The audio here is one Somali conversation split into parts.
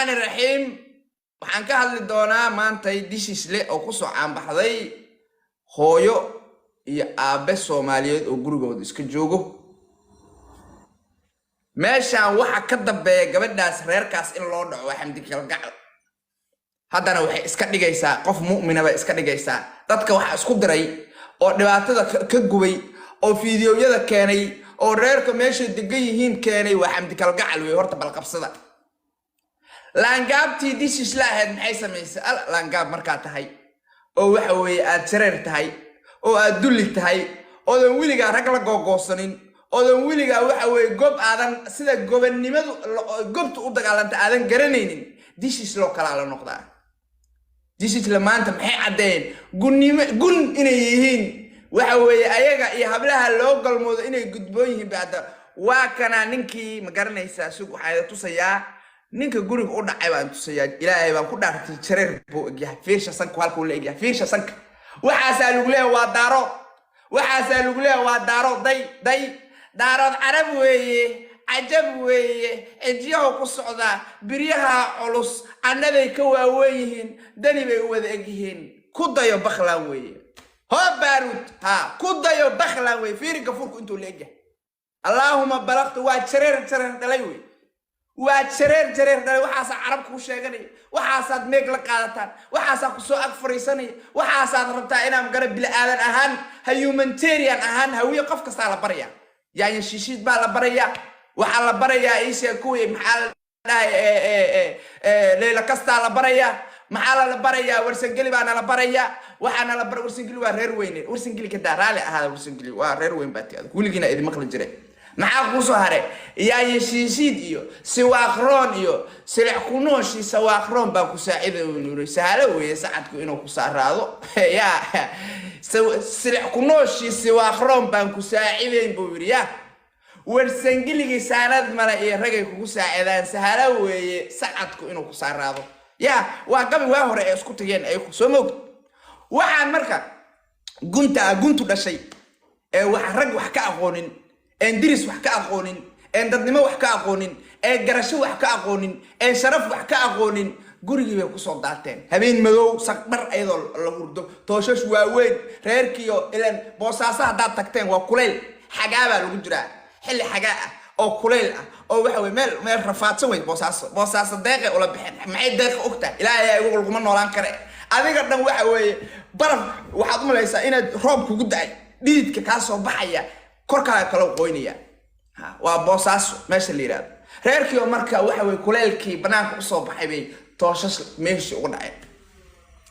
Raxmaani raxiim. Waxaan ka hadli doonaa maantay Dishisle oo kusoo caanbaxday hooyo iyo aabe Soomaaliyeed oo gurigooda iska joogo. Meeshaan waxa ka dambeeya gabadhaas, reerkaas in loo dhaco, waa Xamdi Kalgacal. Haddana waxay iska dhigaysaa qof mu'mina bay iska dhigaysaa. Dadka waxaa isku diray oo dhibaatada ka gubay oo fiidiyowyada keenay oo reerka meeshay degan yihiin keenay waa Xamdi Kalgacal wey. Horta balqabsada laangaabtii Dishisla ahayd maxay samaysay? Al laangaab markaa tahay oo waxa weeye aad jareer tahay oo aad dulli tahay, oodan weligaa rag la googoosanin, oodan weligaa waxa weeye gob aadan sida gobannimadu gobta u dagaalanta aadan garanaynin, Dishisloo kalaa la noqdaa. Dishisla maanta maxay caddeeyeen? Gunnimo, gun inay yihiin. Waxa weeye ayaga iyo hablaha loo galmoodo inay gudboon yihiin ba. Hadda waa kanaa ninkii, ma garanaysaa? Sug, waxaa tusayaa ninka guriga u dhacay baan tusayaa. Ilaahay baan ku dhaartay, jareer buu egyahay. Fiirsha sanka, halkuu la egyahay. Fiirsha sanka. Waxaasaa lagu leeyahay waa Daarood. Waxaasaa lagu leeyahay waa Daarood. Day day, Daarood Carab weeye, cajab weeye. Cidyahu ku socdaa, biryaha culus annaday ka waaweyn yihiin, dani bay u wada egyihiin. Ku dayo, baklan weeye. Hoo baaruud ha ku dayo, baklan weeye. Fiiri gafurku intuu la egyahay. Allaahuma balaqtu. Waa jareer, jareer dhalay wey. Waa jareer, jareer dhalay. Waxaasaa Carab kuu sheeganaya, waxaasaad meeg la qaadataan, waxaasaa kusoo ag fariisanaya, waxaasaad rabtaa inaan gara bili-aadan ahaan, ha humanitarian ahaan. Hawiye qof kastaa la baraya, yaanya shishiid baa la barayaa, waxaa la barayaa iisha kuwii, maxaa la dhahay, Leyla kastaa la barayaa, maxaa lala barayaa? Warsangeli baa nala barayaa, waxaa nala bara. Warsangeli waa reer weyne. Warsangeli kadaa, raali ahaada. Warsangeli waa reer weyn baa ti adag, weligiina idin maqli jiray. Maxaa kuu soo haray? Yaanya shiishiid iyo siwaaqroon iyo silic kunooshii sawaaqroon baa ku saacida nuri. Sahalo weeye sacadku inuu ku saaraado. Ya silic kunooshii siwaaqroon baan ku saacidayn buu yidhi. Ya warsangeligii saanad male iyo ragay kugu saacidaan. Sahalo weeye sacadku inuu ku saaraado. Ya waa gabi waa hore ee isku tageen ayaku soo moog. Waxaan marka gunta guntu dhashay ee wax rag wax ka aqoonin, een diris wax ka aqoonin, een dadnimo wax ka aqoonin, ee garasho wax ka aqoonin, een sharaf wax ka aqoonin, gurigii bay kusoo daateen habeen madow, saqdhar ayadoo la hurdo, tooshash waaweyn reerkiyo. Ilan Boosaaso haddaad tagteen waa kulayl, xagaa baa lagu jiraa, xilli xagaa ah oo kulayl ah oo waxa weye meel meel rafaadsan wey Boosaaso. Boosaaso deeqay ula bixeen. Maxay deeqa ogtahay? Ilaahay igu laguma noolaan kare. Adiga dhan waxa weeye baraf, waxaad u malaysaa inaad roob kugu da-ay, dhididka kaa soo baxaya korkaaga kala qoynaya. Waa Boosaaso meesha la yidhahdo. Reerkii oo marka waxa weye kuleylkii banaanka usoo baxay bay tooshash meeshii ugu dhaceen.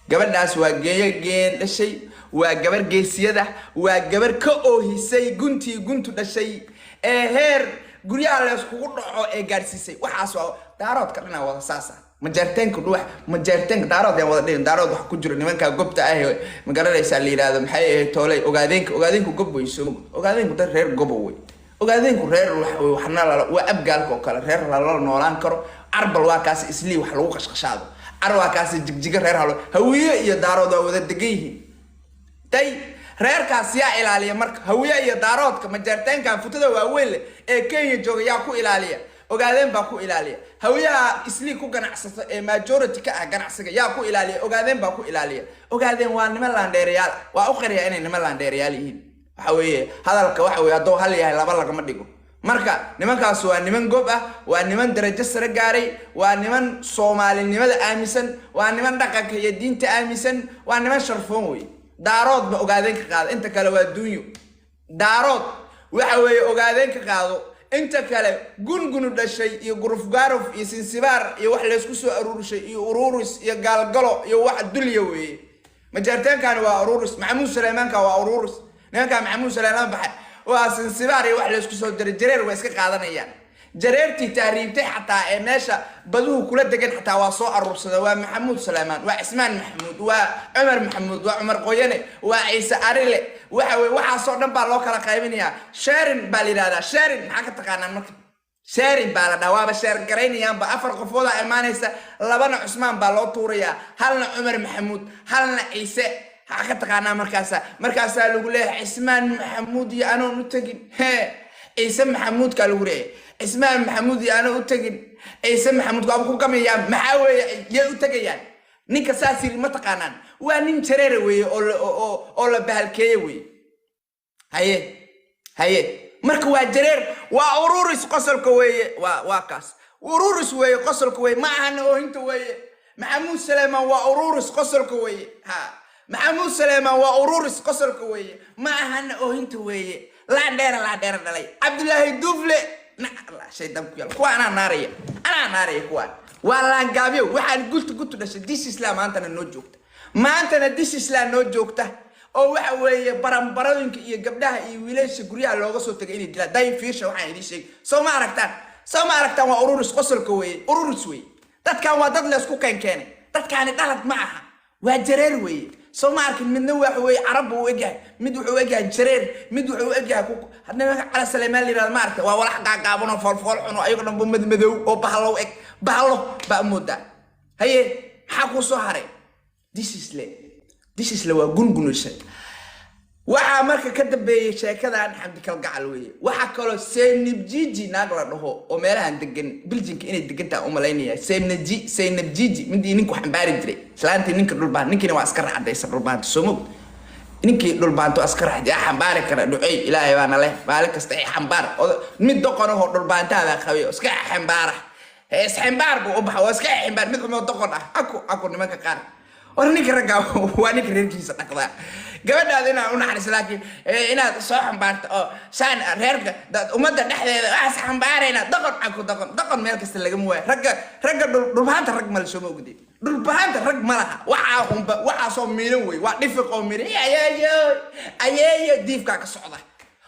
Gabadhaas waa geeyo geen dhashay, waa gabar geesiyada, waa gabar ka oohisay guntii guntu dhashay ee heer guryaha layskugu dhaco ee gaadhsiisay. Waxaas waa Daaroodka dhanaa wada saasa. Majaarteenka dhuwax, majaarteenka Daarood yaan wada dhihin. Daarood wax ku jiro nimanka gobta ah, ma garanaysaa? La yidhaahdo maxay ahayd tooley? Ogaadeenka, ogaadeenku gob wey. Soo ogaadeenku dad reer gobo wey. Ogaadeenku reer wax wey, waxna lala waa Abgaalka oo kale, reer lala noolaan karo. Carbal waa kaasi islii wax lagu qashqashaado. Car waa kaasi Jigjiga reer halo. Hawiye iyo Daarood waa wada degan yihiin. Day, reerkaas yaa ilaaliya marka? Hawiye iyo Daaroodka, majaarteenkan futada waaweyn leh ee Kenya jooga yaa ku ilaaliya? Ogaadeen baa ku ilaaliya. Hawiyaha islii ku ganacsato ee majority ka ah ganacsiga yaa ku ilaaliya? Ogaadeen baa ku ilaaliya. Ogaadeen waa niman laandheerayaal ah. Waa u qariyaa inay niman laandheerayaal yihiin. Waxa weeye hadalka waxa weye hadduu hal yahay laba lagama dhigo. Marka nimankaas waa niman gob ah, waa niman darajo sare gaaray, waa niman Soomaalinimada aaminsan, waa niman dhaqanka iyo diinta aaminsan, waa niman sharfoon wey. Daarood ba ogaadeen ka qaado, inta kale waa duunyo. Daarood waxa weeye ogaadeen ka qaado, inta kale gungunu dhashay iyo gurufgaaruf iyo sinsibaar iyo wax laysku soo aruurishay iyo ururis iyo gaalgalo iyo wax dulya weeye. Majaarteenkani waa ururis, Maxamuud Suleymaanka waa ururis, nimankaa Maxamuud Suleymaan baxay waa sinsibaar iyo wax laysku soo diray. Jareer waa iska qaadanayaan. Jareertii tahriibtay xataa ee meesha baduhu kula degan xataa waa soo aruursada. Waa Maxamuud Suleymaan, waa Cismaan Maxamuud, waa Cumar Maxamuud, waa Cumar Qoyane, waa Ciise Arile. Waxa weye waxaasoo dhan baa loo kala qaybinayaa. Sharing baa la yidhahdaa. Sharing maxaa ka taqaanaan marka? Sharing baa la dhaha, waaba share garaynayaanba. Afar qofoodaa imaanaysa, labana Cusmaan baa loo tuurayaa, halna Cumar Maxamuud, halna Ciise. Maxaa ka taqaanaa? Markaasaa lagu leeyahay Cismaan Maxamuud iyo anoon u tegin, he, Ciise Maxamuudkaa lagu leeyahay, Cismaan Maxamuud iyo anoon u tegin. Ciise Maxamuud waaba ku gamayaan. Maxaa weeye? Yay u tegayaan? Ninka saas yiri ma taqaanaan? Waa nin jareera weeye oo la bahalkeeye weeye. Haye, haye, marka waa jareer, waa ururis qosolka weeye. Waa kaas, ururis weeye qosolka weeye, ma ahana oohinta weeye. Maxamuud Saleemaan waa ururis qosolka weeye. Ha, Maxamuud Saleemaan waa ururis qosolka weeye, ma ahana oohinta weeye. Laandheera, laandheera dhalay Cabdulaahi Duufle. Shaydaan ku yaal kuwa. Anaa naaraya, anaa naaraya. Kuwaan waa laangaabyo. Waxaan gulta gutu dhashay dis Islam maantana noo joogta, maantana dis Islam noo joogta, oo waxa weeye baranbarooyinka iyo gabdhaha iyo wiilasha guryaha looga soo tagay inay dilaan. Day, fiirsha, waxaan idiin sheegay soo ma aragtaan? Soo ma aragtaan? Waa ururis qosolka weeye, ururis weeye. Dadkan waa dad laysku keenkeenay. Dadkaani dhalad ma aha, waa jareer weeye. Soo ma arkin? Midna waxa weeye Carab buu u egyahay, mid wuxuu u egyahay jareer, mid wuxuu u egyahay hadna Cala Saleymaan la yirahdo. Ma aragta? Waa walax gaagaaban oo foolfool xun oo ayago dhan bu madmadow oo bahalo eg, bahalo baa moodaa. Haye, maxaa kuu soo haray? Disisle, disisle waa gungunushay. Waxaa marka ka dambeeyey sheekadan Xamdi Kalgacal weeye. Waxaa kaloo Seynab Jiji, naag la dhaho oo meelahan degan, Biljinka inay degan tahay umalaynaya. Seynab Seynab Jiji, midii ninku xambaari jiray, islaantii ninka dhulbaan. Ninkiina waa iska racdaysa dhulbaanta, soo mog? Ninkii dhulbaanto iska racday yaa xambaari kara? Dhucey Ilaahay baana leh maalin kasta ay xambaar. Mid doqonahoo dhulbaantaada qabay oo iska xambaara, isxambaar buu u baxa, waa iska xambaar. Mid xumoo doqon ah. Aku aku nimanka qaar, war ninka ragga waa ninka reerkiisa dhaqdaa. Gabadhaada inaad u naxariiso, laakiin inaad soo xambaarto oo saan reerka ummadda dhexdeeda waxaas xambaarayna, doqon aku doqon, doqon meel kasta lagama waayo. Ragga dhulbahaanta rag male, sooma ogdi? Dhulbahaanta rag ma laha. Waxaa unba waxaasoo miilan wey, waa dhifiq oo miilan. Ayeeyo, ayeeyo, diifkaa ka socda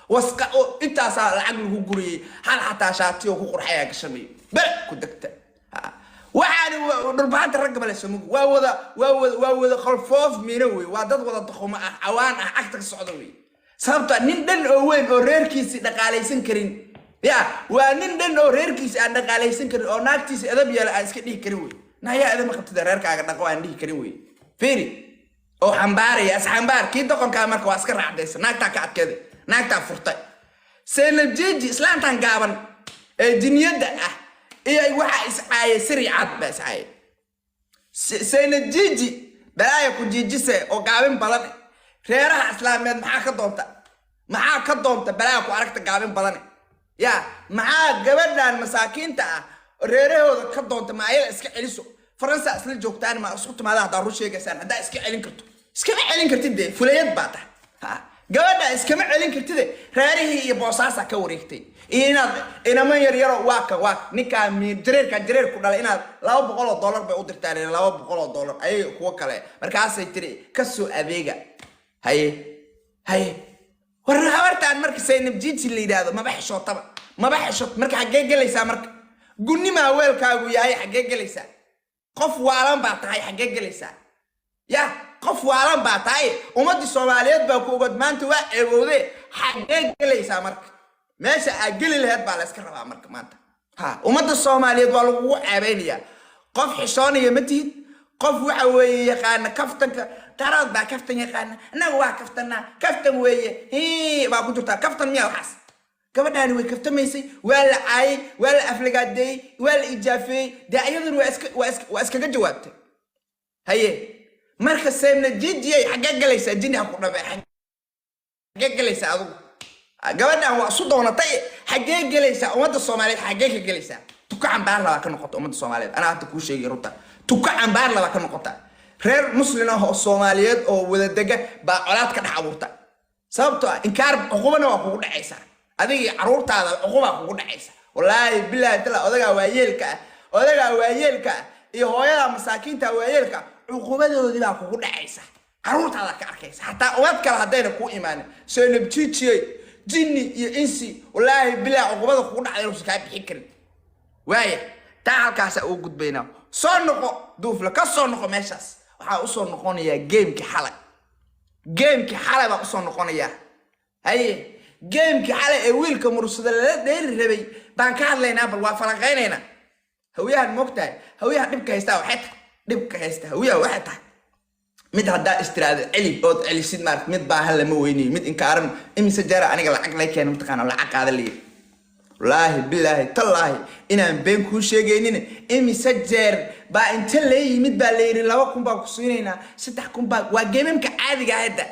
wasqa oo intaasaa lacag lagu guriyey, hal xataa shaati oo ku qurxayaa gashamayo bere ku degta. Waxaani dhulbaanta ragga male, somagu waa wada qolfoof miino wey. Waa dad wada doqomo ah, cawaan ah, cagta ka socda wey. Sababta nin dhan oo weyn oo reerkiisi dhaqaalaysan karin, ya waa nin dhan oo reerkiisi aan dhaqaalaysan karin, oo naagtiisa edab yeela aan iska dhihi karin wey. Nayaa, edab ma qabtida, reerkaaga dhaqo aan dhihi karin wey. Fiiri oo xambaaraya, isxambaar kii doqonkaa. Marka waa iska raacdaysa, naagtaa ka adkeeday, naagtaa furtay. Seynab Jeji, islaantan gaaban ee jiniyadda ah, iyo waxaa iscaayay siri cad baa iscaayay. Seynab Jiji, balaaya ku jiijise oo gaabin badan, reeraha islaameed maxaa ka doonta? Maxaa ka doonta? Balaaya ku aragta, gaabin badane. Ya, maxaa gabadhan masaakiinta ah reerahooda ka doonta? Ma ayada iska celiso? Faransa isla joogtaan, ma isku timaada? Haddaa run sheegaysaan, haddaa iska celin karto, iskama celin kartid dee, fulayad baa tahay. Ha, gabadha iskama celin kartide. Reerihii iyo boosaasaa ka wareegtay iyo inaad inamo yaryaro. Waa kan, waa ninkaa jareerkaa, jareer ku dhalay. Inaad $200 bay u dirtaan, $200 ayaga kuwo kale. Markaasay tiri kasoo adeega. Haye, haye, war habartaan marka Saynab Jiji la yidhaahdo maba xishootaba, maba xishoot. Marka xaggee gelaysaa? Marka gunnimaa weelkaagu yahay, xaggee gelaysaa? Qof waalan baa tahay, xaggee gelaysaa? Ya, qof waalan baa tahay. Ummaddii Soomaaliyeed baa ku ogod maanta, waa ceebowde. Xaggee gelaysaa? Marka meesha aad geli laheyd baa la iska rabaa. Marka maanta ha ummadda Soomaaliyeed waa lagugu ceebeynayaa. Qof xishoonaya ma tihid. Qof waxa weeye yaqaana kaftanka, Darood baa kaftan yaqaana. Annaga waa kaftanaa, kaftan weeye. Hii baa ku jirtaa, kaftan miya waxaas? Gabadhaani way kaftamaysay, waa la caayay, waa la aflagaadeeyey, waa la ijaafeeyey. Dee ayaduna waa iskaga jawaabtay. Haye, marka Seemna Jijiyay, xaggee galaysaa? Jini ha ku dhabe, xaggee galaysaa adugu? Gabadhan waa isu doonatay, xaggee gelaysaa? Ummadda Soomaaliyeed xaggee ka gelaysaa? Tuka cambaar labaa ka noqota ummadda Soomaaliyeed. Anaa hadda kuu sheegay runta, tuka cambaar labaa ka noqota. Reer Muslin ah oo Soomaaliyeed oo wada dega baa colaad ka dhex abuurta. Sababtoo ah inkaar cuqubana waa kugu dhacaysaa, adiga iyo caruurtaada cuqubaa kugu dhacaysa. Wallaahi bilaahi tala, odagaa waayeelka ah, odagaa waayeelka ah iyo hooyada masaakiinta waayeelka ah, cuqubadoodii baa kugu dhacaysa, caruurtaada ka arkaysa. Xataa umad kale haddayna kuu imaanin, Seynab Jijiyey, jinni iyo insi, wallaahi bilaa cuqubada kugu dhacday inuusan kaa bixin karin. Waaya, taa halkaasa ugu gudbaynaa. Soo noqo Duufle, ka soo noqo meeshaas. Waxaa usoo noqonayaa gamekii xalay, gamekii xalay baan usoo noqonayaa. Haye, gamekii xalay ee wiilka Mursada lala dheeri rabay baan ka hadlaynaa. Bal waa falanqaynaynaa. Hawiyahan moogtahay, hawiyaha dhibka haystaa waxay tahay, dhibka haysta hawiyaha waxay tahay, mid haddaa istiraado celi ood celisid maarata, mid baahan lama weynayo, mid inkaaran. Imise jeera aniga lacag lay keena, mataqaana, lacag qaada layiri. Wallaahi, bilaahi, tallaahi inaan been kuu sheegaynin. Imise jeer baa inta lee yimid baa la yidhi 2000 baan ku siinaynaa, 3000 baa. Waa game-amka caadiga ah hadda,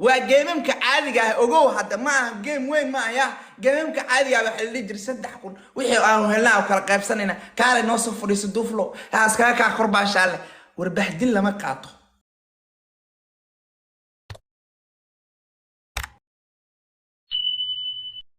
waa game-amka caadiga ah. Ogow hadda, ma aha game weyn, ma aha ya. Game-amka caadiga ah waxaa la dhihi jiray 3000 wixii aanu helnaa oo kala qaybsanayna. Kaale noo soo fadhiiso, duuflo ha iskaga kaa korbaashaale. War, bahdil lama qaato.